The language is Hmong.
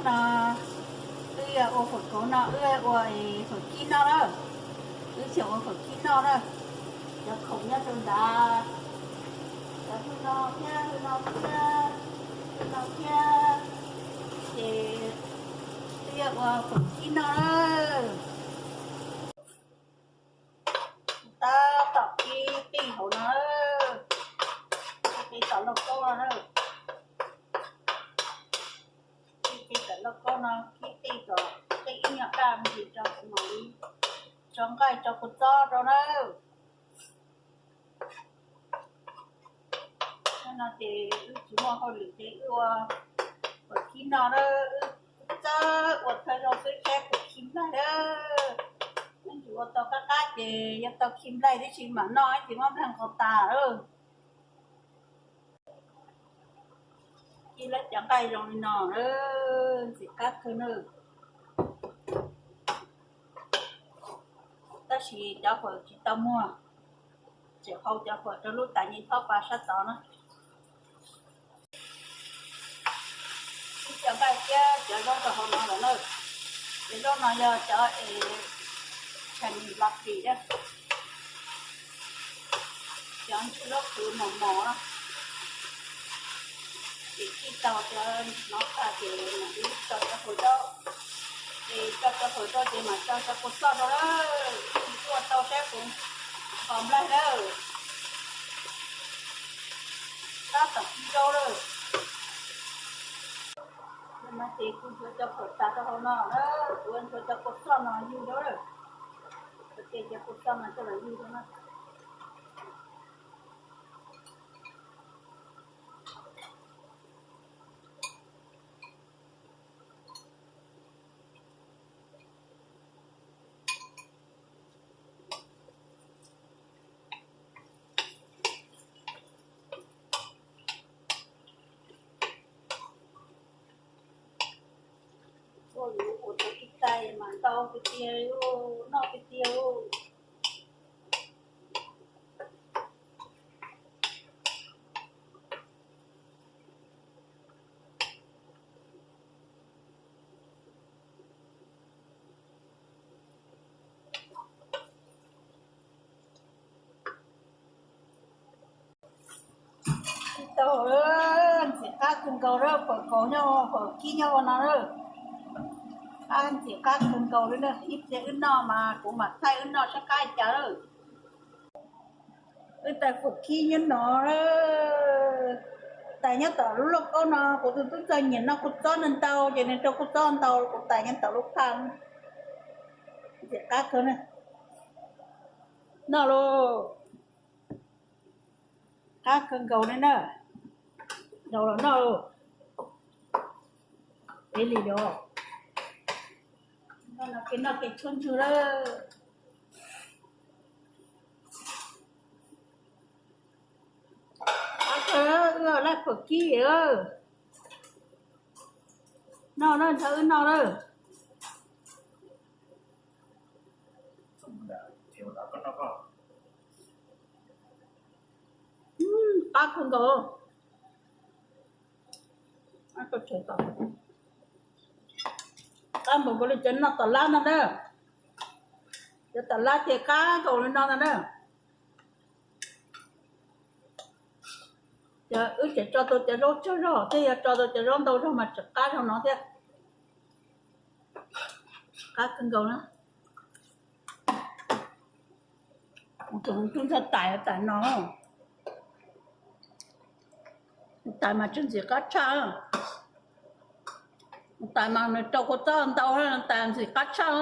No wb yuav ua fawm kauv no, wb ua fawm kib noj lawm. Wb tseem ua fawm kib noj na. Cov khoom nyob rau nrad, cov hwj no thiab, hwj no thiab, hwj no thiab. Ces wb yuav ua fawm kib noj lawm. Tab tom kib qij hauv no, kib qij tom lauj kaub no na. Kib qij tom lauj kaub no, kib qij kom tej ib nyuag daj me ntsis tso, kuv mam li tso nqaij tso kua txob rau na. Hnub no ces wb tsis muaj hauj lwm ces wb ua fawm kib noj na. Wb txawj ua thawj zaug xwb saib puas khi nplaig na. Wb tsis ua tau qab qab ces yog tau khi nplaig tib si mam noj, tsis muab nplaig nqos tas lawm. Kib lawv cov nqaij zoo li no, ntxim qab kawg na. Tab sis cov fawm tsis tau muag, tseem hau cov fawm rau lub tais nce thob pa sab tod na. Ib cov nqaij thiab cov zaub rau hauv no lawm na. Cov zaub no yog cov es Chinese rabbit, cov ntsuag zaub qhwv mos mos na. Ces kib tau cov no tas ces mam li tso cov fawm rau. Ces tso cov fawm rau ces mam tso cov kua txob rau lawm. Ib ntsis tuaj tau saib puas nqos nplaig lawm. Tab tom kib zaub lawm. No ces kuv ntxuav cov fawm tas rau hauv no na, kuv ntxuav cov kua txob no yug rau lawm. Kuv ces cov kua txob no coj los yug rau na. Ua yuav ua tau ib tais mas ntau tiag tiag, noj tiag tiag. Tau, ntxim qab kawg nkaus lawm, fawm kauv nyob, fawm kib nyob ua no lawm. Qab ntxim qab kawg nkaus li na, ib pliag wb noj mas kuv mam thaij wb noj saib qab cas lawm. Wb tais fawm kib nyob no, tais nyob tom lub lauj kaub no, kuv tus tub txawg nyiam noj kua txob ntau ntau ces nws rau kua txob ntau, kuv tais nyob tom lub phaj. Ntxim qab kawg na. Noj lauj. Qab kawg nkaus li na. Daus los noj lauj. Peb li los. Noj no ces noj ces tshuaj ntswg lawm. Qab kawg, wb laj fawm kib. Noj na, nrog wb noj na. Qab kawg nkaus. Qab npaum nkaus li cov noj tom lab no na. Cov tom lab ces qab nkaus li no ntag na. Ces wb tseem tso tau cov zaub tsawg zog thiab, yog tso tau cov zaub ntau zog mas tseem qab zog no thiab. Qab kawg nkaus na. Kuv tus tub ntxawg tais tais no, tais mas tseem ntxim qab tshaj. Tais mas nws rau kua txob ntau, tais ntxim qab tshaj.